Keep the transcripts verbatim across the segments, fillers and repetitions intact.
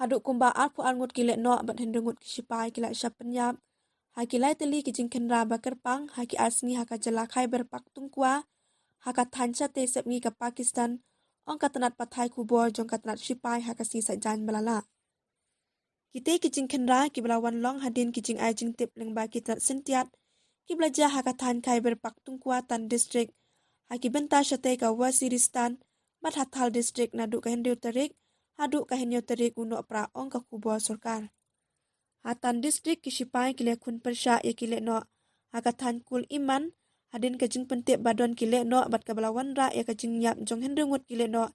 Haduh kumba arphew ar ngut ki lehnoh bad hynriew ngut ki shipai ki la shah pynïap ha ki lai tylli ki jingkhynra ba kyrpang ha ki ar sngi ha ka jylla Khyber Pakhtunkhwa, ha ka thaiñ Shatei sepngi ka Pakistan, ong ka tnat pathai khubor jong ka tnat shipai ha ka sngi Saitjaiñ ba la lah. Kitei ki jingkhynra kiba la wan long hadien ki jingai jingtip lyngba ki tnat syntiat kiba la jia ha ka thaiñ Khyber Pakhtunkhwa tan district, ha ki bynta shatei ka Waziristan bad ha Thal district naduh ka hynriew tarik haduh ka hynñiew tarik u Nohprah, ong ka khubor sorkar. Ha tan district ki shipai ki la khun pyrshah ïa ki lehnoh ha ka thaiñ Kul Iman, hadien ka jingpyntip ba don ki lehnoh bad kaba la wanrah ïa ka jingïap jong hynriew ngut ki lehnoh,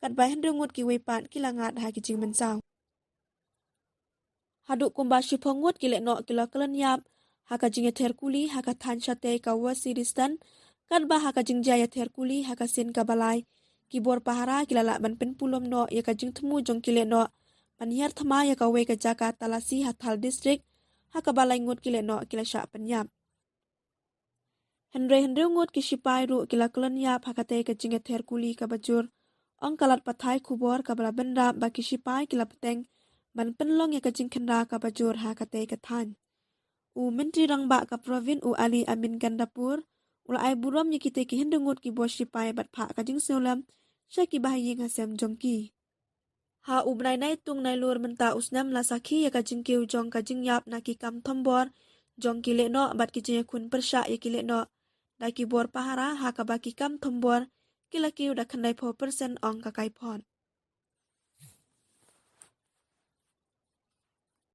katba hynriew ngut kiwei pat ki la ngat ha ki jingmynsaw. Haduh kumba shiphew ngut ki lehnoh ki la kyllon ïap ha ka jingïather kuli ha ka thaiñ shatei ka Waziristan, katba ha ka jingjia ïather kuli ha ka sien kaba lai, ki bor pahara ki la lah ban pynpulom noh ïa ka jingthmu jong ki lehnoh ban hiar thma ïa kawei ka jaka talasi ha Thal district, ha kaba lai ngut ki lehnoh ki la shah pynïap. Hynrei hynriew ngut ki shipai ruh ki la kyllon ïap ha katei ka jingïather kuli kaba jur, ong ka lad pathai khubor kaba la bynrap ba ki shipai ki la bteng ban pynlong ïa ka jingkhynra kaba jur ha katei ka thaiñ. U Myntri Rangbah ka Province u Ali Amin Gandapur u la ai burom ïa kitei ki hynriew ngut ki bor shipai bad phah ka jingsngewlem sha ki bahaïing hasem jong ki. Ha u bnai Naitung Nailur mynta u snem la sakhi ïa ka jingkiew jong ka jingïap na ki kam thombor jong ki lehnoh bad ki jingïakhun pyrshah ïa ki lehnoh da ki bor pahara, ha kaba ki kam thombor ki la kiew da khyndaiphew percent, ong ka kaiphod.